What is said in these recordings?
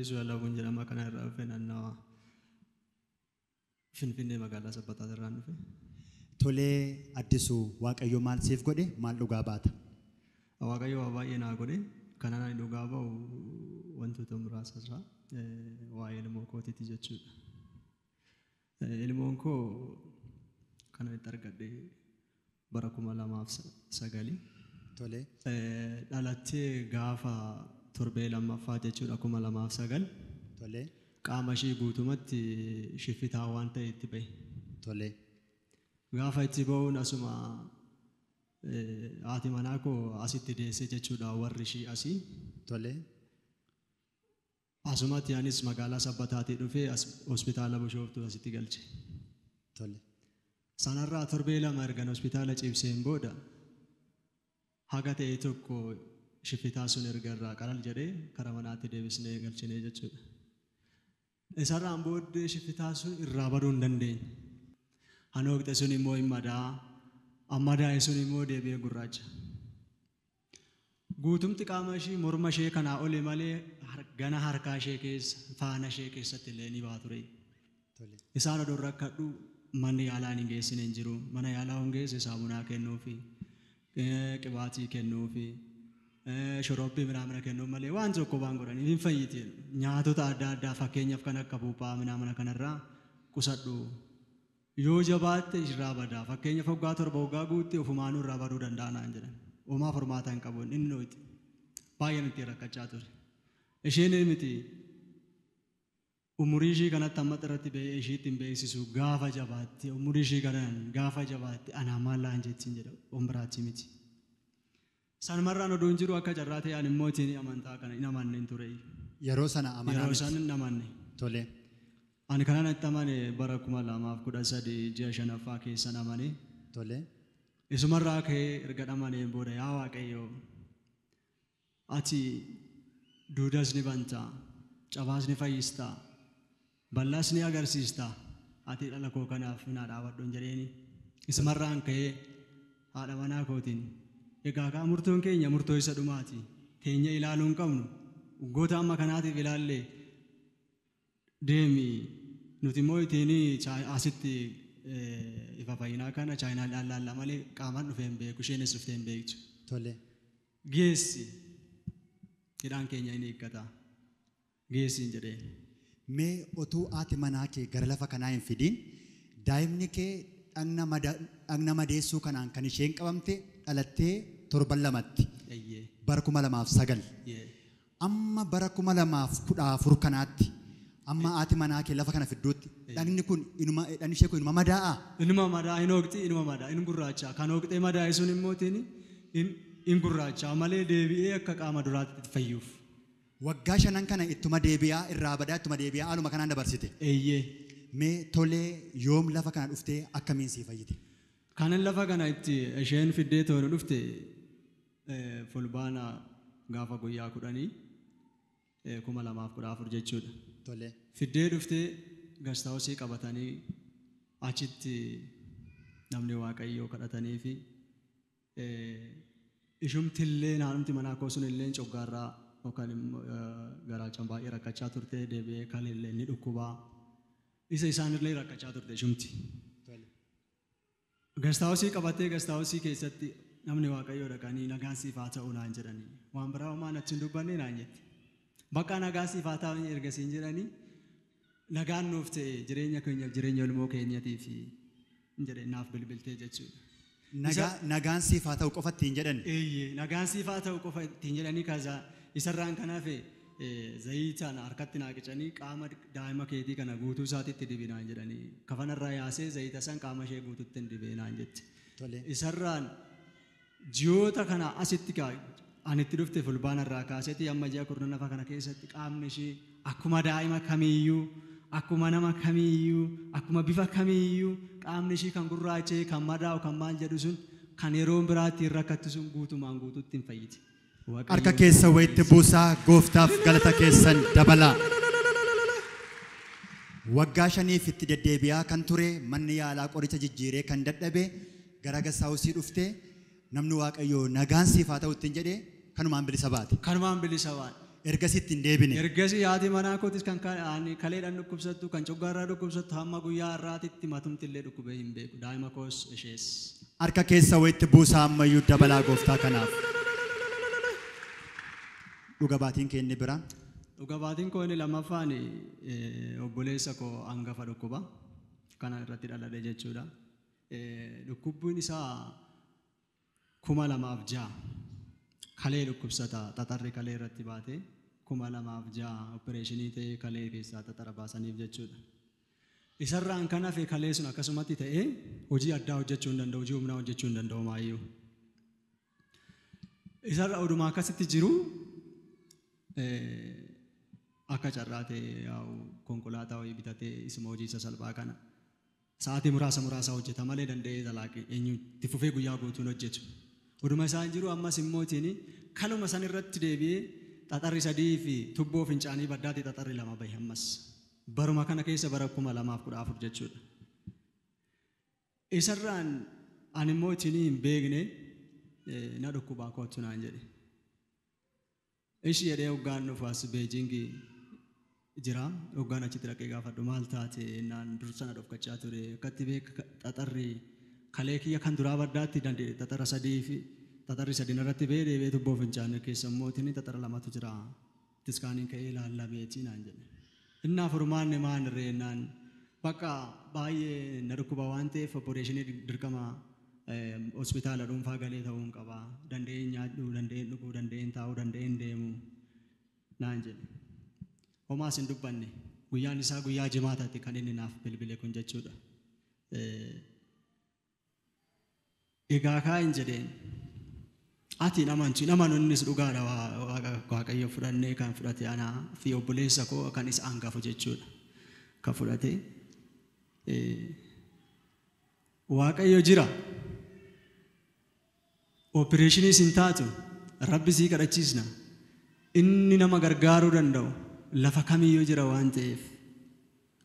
Addisuu Alabuun jedhama kana irraa dhufe naannawa Finfinnee magaalaa Sabbataa irraan dhufe. Tolee Addisuu, Waaqayyo maal siif godhe, maal dhugaa baata? Waaqayyo waa baay'ee naa godhe. Kanaan ani dhugaa ba'u wantoota muraasa irraa waa'ee ilmoo kootiiti jechuudha. Ilmoon koo kana itti argadhe bara 2009. Tolee. Dhalattee gaafa torbee lammaffaa jechuudha 2009. Tolee. Qaama ishee guutumatti shiffitaa waan ta'e itti ba'e. Tolee. Gaafa itti ba'uun asuma haati manaa koo asitti deesse jechuudha warri ishii asii. Tolee. Asumatti anis magaalaa Sabbataatii dhufee as hospitaala Bishooftuu asitti galche. Tolee. Sanarraa torbee lama ergan hospitaala ciibseen booda haga ta'e tokko shiffitaa sun erga irraa qalal jedhee karaa manaatti deebisnee galchinee jechuudha. Isarraan booddee shiffitaa sun irraa baduu hin dandeenye. Hanooqxe sun immoo hin madaa, ammadaa'e sun immoo deebi'ee gurraacha. Guutumti qaama ishii morma ishee kanaa oli malee gana harkaa ishee keessa faana ishee keessatti illee ni baa ture. Tolee. Isaan odoo rakkadhu manni yaalaa hin geessine hin jiru. Mana yaalaa hin geesse saamunaa kennuufi, qibaatii kennuufi, shorobbii minaamina kennuu malee waan tokko waan godhaniif hin fayyite. Nyaatota adda addaa fakkeenyaaf kan akka buuphaa minaamina kanarraa qusadhu. Yoo jabaatte irraa badaa. Fakkeenyaaf waggaa 7 waggaa guutte ofumaanuu irraa baduu danda'a naan jedhan. Homaa furmaata hin qabu inni nuti. Baay'een itti rakkachaa ture. Isheen miti umurii ishii kanatti amma irratti ba'ee ishiitti hin beeksisu gaafa jabaatte umurii ishii kanaan gaafa jabaatte anaa maal laan jettiin jedha ombiraatti miti. Sanumarraan oduun jiru akka carraa ta'e ani immoo ittiin amantaa kana hin amanne hin ture. Yeroo sana amanaa Yeroo miti. sana hin amanne. Tolee. Ani kanaan itti amane bara 2013 ji'a 5ffaa keessan amane. Tolee. Isumarraa ka'ee erga amaneen booda yaa Waaqayyo ati duudas ni bantaa, cabaas ni fayyistaa, bal'aas ni agarsiistaa, ati dhala koo kanaaf naa dhaabadhu hin jedheeni. Isumarraan ka'ee haadha manaa kootiin egaa kaa murtoon keenya murtoo isa dhumaati. Teenya ilaaluu hin qabnu. Waggoota amma kanaatiif ilaallee deemi nuti immoo ittiin asitti ifa fayyinaa kana chaayinaadhaan laalla malee qaamaan dhufee hin beeku isheenis dhuftee hin beektu. Tolee. Geessi hidhaan keenya inni hiikkata. Geessi hin jedheen. Mee otuu haati manaa kee gara lafa kanaa hin fidiin daa'imni kee dhagna madeessuu kanaan kan isheen qabamte dhalattee torban lamatti. Eeyyee. Bara 2009. Yee. Amma bara 2014 kanaatti amma haati manaa kee lafa kana fidduutti dhagni kun inuma dhagni ishee kun inuma madaa'aa? Inuma madaa hin hooqxi inuma madaa hin gurraacha. Kan hooqxee madaa'e sun immoo hin gurraacha malee deebi'ee akka qaama duraatti fayyuuf. Waggaa 5 kana ittuma deebi'aa irraa badaa ittuma deebi'aa haaluma kanaan dabarsite. Eeyyee. Mee tolee yoom lafa kana dhuftee akkamiin sii fayyite? Kanan lafa kana itti isheen fiddee toonu dhufte fulbaana gaafa guyyaa 10 2014 jechuudha. Tolee. Fiddee dhuftee gastaawusii qabatanii achitti namni Waaqayyoo kadhatanii fi ishumtillee naannumti manaa koo sun illee coggaarraa yookaan immoo garaachaan baay'ee rakkachaa turte deebi'ee kan illee ni dhukkubaa. Isa isaanillee rakkachaa turte ishumti. Gastaawusii qabatee gastaawusii keessatti namni Waaqayyoo dhaqanii nagaan siif haa ta'u naan jedhanii waan biraa homaa natti hin dubbanne naan jette. Bakka nagaa siif haa ta'u ergasiin jedhanii nagaan nuuf ta'e jireenya keenyaaf jireenya ilmoo keenyatiif hin jedhe naaf bilbiltee jechuudha. Nagaan siif haa ta'u qofa ittiin jedhan. Eeyyee nagaan siif haa ta'u qofa ittiin jedhanii kaza isarraan kan hafe zayitaan harkatti naa qicanii qaama daa'ima keetii kana guutuu isaatitti dibi naan jedhanii kafanarraa yaasee zayita san qaama ishee guututti hin dibee naan jette. Tolee. Isarraan ji'oota kana asitti ani itti dhufte fulbaanarraa kaaseeti amma ji'a 10 kana keessatti qaamni ishee akkuma daa'ima kamiiyyuu akkuma nama kamiiyyuu akkuma bifa kamiiyyuu qaamni ishee kan gurraachee kan madaa'u kan maal jedhu sun kan yeroo biraatti hin rakkattu sun guutumaan guututti hin fayyite. Harka keessa wayitti buusaa gooftaaf galata keessan dabalaa. Waggaa 5 itti deddeebi'aa kan ture manni yaalaa qoricha jijjiiree kan dadhabe gara gastaawusii dhuftee namni Waaqayyoo nagaan siif haa ta'u ittiin jedhee kanumaan bilisa baate. Kanumaan bilisa baate. Ergasii ittiin deebine. Ergasii haati manaa kootis kan kaleedhaan dhukkubsattu, kan coggaarraa dhukkubsattu hamma guyyaa har'aatitti matumti illee dhukkubee hin beeku. Daa'ima koos ishees. Harka keessa wayitti buusaa ammayyuu dabalaa gooftaa kanaaf. Dhuga baatiin kee inni biraan. Dhuga baatiin koo inni lammaffaan obboleessa koo hangafa dhukkuba. Kana irratti dhaladhe jechuudha. Dhukkubbiin isaa 2006 kalee dhukkubsata xaxarri kalee irratti baate 2006 opereeshinii ta'ee kalee keessaa xaxara baasaniif jechuudha. Isarraan kan hafe kalee sun akkasumatti ta'ee hojii addaa hojjechuu hin danda'u, hojii humnaa hojjechuu hin danda'u maayyuu. Isarra odumaa akkasitti jiru akka carraa ta'e yaa'u konkolaataa wayii bitatee isuma hojii isa salphaa kana sa'aatii muraasa muraasa hojjeta malee danda'ee dalaaqee eenyu itti fufee guyyaa guutuun hojjetu. Oduma isaan jiru ammas immootiin kaluma san irratti deebi'ee xaxarri 3 fi tubboo fincaanii baddaatti xaxarri 2 bahe ammas. Baruma kana keessa bara 2014 jechuudha. Isarraan ani immootiin hin beekne na dhukkubaa kootu naan jedhe. Ishi jedhee hoggaan dhufu as Beejingii jira. Hoggaan achitti dhaqee gaafadhu maal taate naan dur sana dhofkachaa ture. Akkatti beeka xaxarri kalee kiyya kan duraa baddaatti danda'e xaxara 3 fi xaxarri 3 irratti ba'ee deebi'ee tubboo fincaanii keessa immootiin xaxara 2tu jira. Tiskaaniin ka'ee ilaallameetii naan jedhe. Innaa furmaanni maan irree naan bakka baay'ee na dhukkuba waan ta'eef opereeshinii dirqama hospitaala dhuunfaa galee ta'uu hin qaba. Danda'een nyaadhuu, danda'een dhuguu, danda'een taa'uu, danda'een deemuu naan jedhe. Homaas hin dubbanne. Guyyaan isaa guyyaa jimaataatti kan inni naaf bilbile kun jechuudha. Egaa kaayin jedheen ati hin amantu, hin amanu innis dhugaadha Waaqayyo fudhannee kan fudhate anaa fi obboleessa koo kan isa hangafu jechuudha. Kan fudhate Waaqayyo jira. Opereeshiniis hin taatu, Rabbi sii kadhachiisna. Inni nama gargaaruu danda'u lafa kamiyyuu jira waan ta'eef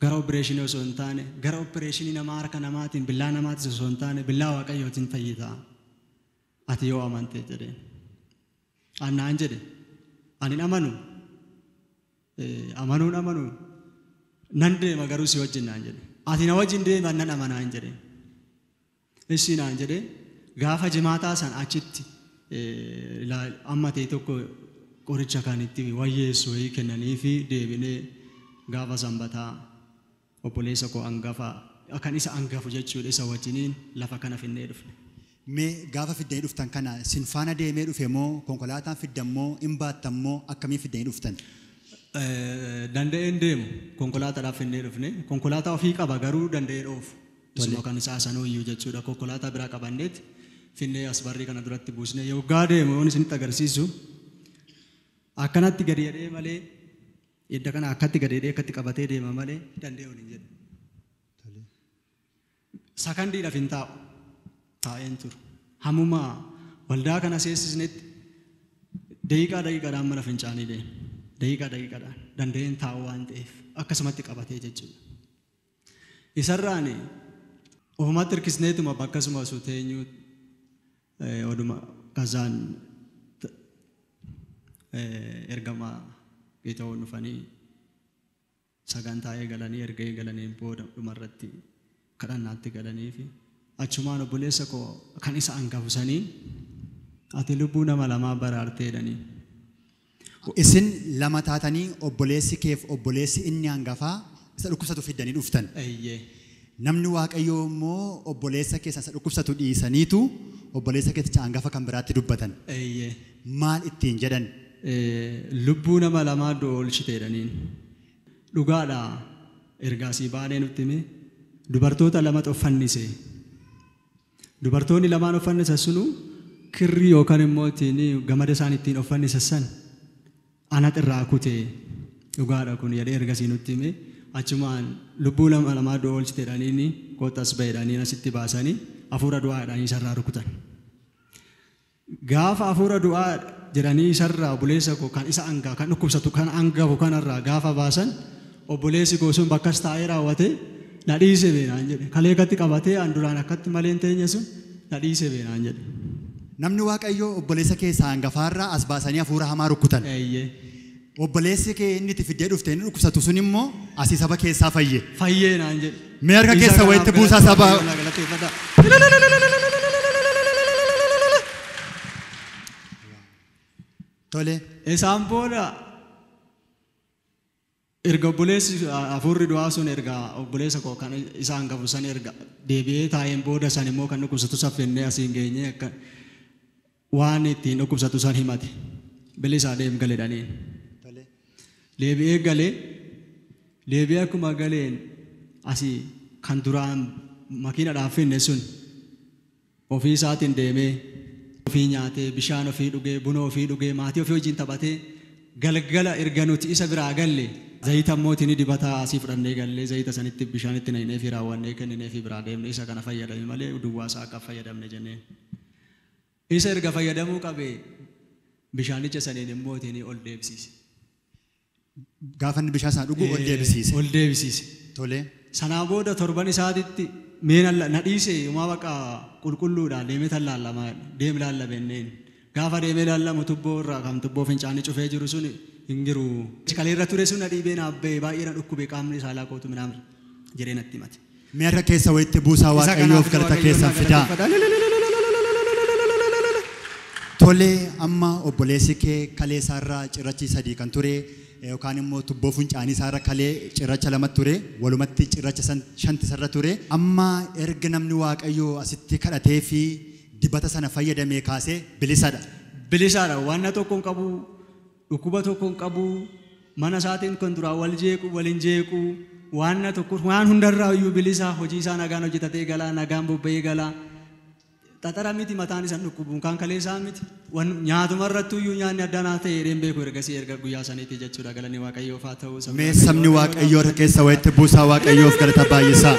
gara opereeshinii osoo hin taane, gara opereeshinii namaa harka namaatiin billaa namaatis osoo hin taane billaa Waaqayyootiin fayyita. Ati yoo amante jedheen. Annaan jedhe ani hin amanu. Amanuun amanu nan deema garuu si wajjin naan jedhe. Ati na wajjin deema nan amanaa hin jedheen. Ishii naan jedhe gaafa jimaataa san achitti amma ta'e tokko qoricha kan itti wayyeessu wayii kennanii fi deebinee gaafa sanbataa obboleessa koo hangafa kan isa hangafu jechuudha isa wajjiniin lafa kana finnee dhufne. Mee gaafa fiddanii dhuftan kana sin faana deemee dhufe moo konkolaataan fiddan moo hin baattan moo akkamiin fiddanii dhuftan? Danda'een deemu konkolaataadhaaf finnee dhufne. Konkolaataa ofii qaba garuu danda'ee dhoofu. Isuma kan isaa sanuu iyyuu jechuudha. Konkolaataa biraa qabanneet finnee as barrii kana duratti buusne. Yoggaa deemu yoon isinitti agarsiisu akkanatti gadi jedhee malee idda kana akkatti gadi jedhee akkatti qabatee deema malee danda'ee waliin jedhu. Sakandiidhaaf hin taa'u. Taa'een turu. Hammuma waldaa kana seessisnetti daqiiqaa daqiiqaadhaan mana fincaanii deema. Daqiiqaa daqiiqaadhaan danda'een taa'u waan ta'eef akkasumatti qabatee jechuudha. Isarraan ofumatti hirkisneetuma akkasuma osoo teenyuu oduma kazaan ergama Geetahuun dhufanii sagantaa eegalanii erga eegalanii booda dhumarratti kadhannaatti galanii fi achumaan obboleessa koo kan isa hangafu sanii ati lubbuu nama lamaa baraartee jedhanii. Isin lama taatanii obboleessi keef obboleessi inni hangafaa isa dhukkubsatu fiddanii dhuftan. Eeyyee. Namni Waaqayyoo immoo obboleessa keessan isa dhukkubsatu dhiisaniitu obboleessa keessicha hangafa kan biraatti dubbatan. Eeyyee. Maal ittiin jedhan? Lubbuu nama lamaa du'a oolchite jedhaniin. Dhugaadha ergaasii baanee nutti hime dubartoota lamatu of fannise. Dubartoonni lamaan of fannisan sunuu kirrii yookaan immoo ittiin gamada isaan ittiin of fannisan san anat irraa kute dhugaadha kun jedhee ergasii nutti hime. Achumaan lubbuu lama lamaa du'a oolchite jedhaniin kottas ba'e jedhaniin asitti baasanii hafuura du'aa jedhanii isarraa rukutan. Gaafa hafuura du'aa jedhanii isarraa obboleessa koo kan isa hangaa kan dhukkubsatu kan hangafu kanarraa gaafa baasan obboleessi koo sun bakkas taa'ee raawwate na dhiise beenaan jedhe. Kaleekatti qabatee an duraan akkatti malee hin teenye sun na dhiise beenaan jedhe. Namni Waaqayyoo obboleessa keessaa hangafaarraa as baasanii hafuura hamaa rukutan. Eeyyee. Obboleessi kee inni itti fiddee dhufte inni dhukkubsatu sun immoo asii saba keessaa fayye. Fayyee naan jedhe. Mee harka keessa wayitti buusaa saba. Tole. Isaan booda erga obboleessi hafuurri du'aa sun erga obboleessa koo kan isaan qabu san erga deebi'ee taa'een booda san immoo kan dhukkubsatu saffennee asiin geenye akka waan ittiin dhukkubsatu san himate. Bilisaa deem gale dhaniin. Deebi'ee galee deebi'ee akkuma galeen asii kan duraan makiinadhaan finne sun ofii isaatiin deemee ofii nyaatee bishaan ofii dhugee buna ofii dhugee maatii ofii wajjin taphatee galgala erga nuti isa biraa galle zayita immoo ni dibataa asii fudhannee gallee zayita sanitti bishaan itti naqnee fi raawwannee kenninee fi biraa deemne isa kana fayyadame malee duwwaa isaa akka fayyadamne jenneen. Isa erga fayyadamuu qabee bishaanicha saniin immoo ol deebisiise. Gaafa inni bishaan sana dhugu ol deebisiise. Ol deebisiise. Tole. Sanaa booda torban isaatitti mee na dhiise uumaa baqa qulqulluudhaan deemee tallaallama deem laallabenneen. Gaafa deemee laallamu tubboo irraa kan tubboo fincaanii cufee jiru sun hin jiru. Kaleerra ture sun na dhiibee naaf ba'e baay'ee na dhukkube qaamni isaa laakootu minaan jedhee natti himate. Mee harka keessa wayitti buusaa Waaqayyoof galata keessan fidaa. Tole amma obboleessi kee kalee isaarraa cirrachi 3 kan ture yookaan immoo tubboo fincaanii isaarra kalee cirracha 2 ture walumatti cirracha 5 isarra ture amma erga namni Waaqayyoo asitti kadhatee fi dibata sana fayyadamee kaasee bilisaadha. Bilisaadha waan tokko hin qabu dhukkuba tokko hin qabu mana isaatiin kan duraa wal jeequ waliin jeequ waan tokko waan hundarraa iyyuu bilisaa hojii isaa nagaan hojjetatee galaa nagaan bobba'ee galaa. Xaxara miti mataan isaan dhukkubuun kan kalee isaa miti nyaatuma irratti iyyuu nyaanni addanaa ta'e jedheen beeku ergasii erga guyyaa saniitti jechuudha galanni Waaqayyoof haa ta'u. Mee sabni Waaqayyoo harka keessa wayitti buusaa Waaqayyoof galata baay'isaa.